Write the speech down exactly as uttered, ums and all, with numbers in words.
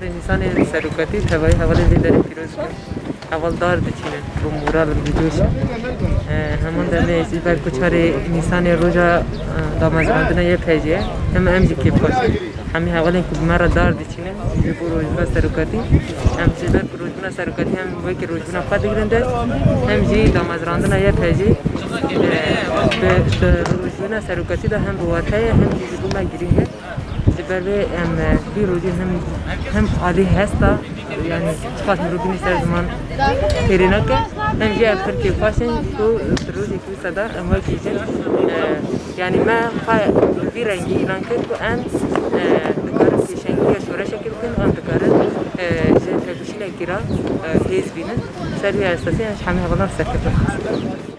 Nîsanê serokatî, tevayî hevalên vê derê pîroz bikin. Heval dar diçînin, bi moral, bi coş. E, heman demê ji ber ku çarê Nîsanê roja, e, damezrandina Y P C'ye, hem em jî kêfxweş in. Hemî hevalên ku bi me re dar diçînin, ji bo rojbûna serokatî. Em ji ber ku rojbûna serokatî hem wekî rojbûna xwe digirin dest, hem jî damezrandina Y P C'ê, e, bi, bi rojbûna serokatî de hem bi wate ye, hem jî ji bo me girîng e. Ji ber vê em, e, vî rojî hem, hem alî hesta, yanî çiqas mirovî ser ziman fêrî nake, hem jî em pir kêfxweş in ku di rojekî wisa de em wekî jin, e, yanî me xwe vî rengî îlan kir ku em, e, dikarin pêşengiya şoreşekê bikin, em dikarin, e, ji têkoşînekî re, e, hêz bînin. Ser vî esasî em ji hemî hevalan serkeftin xwestin.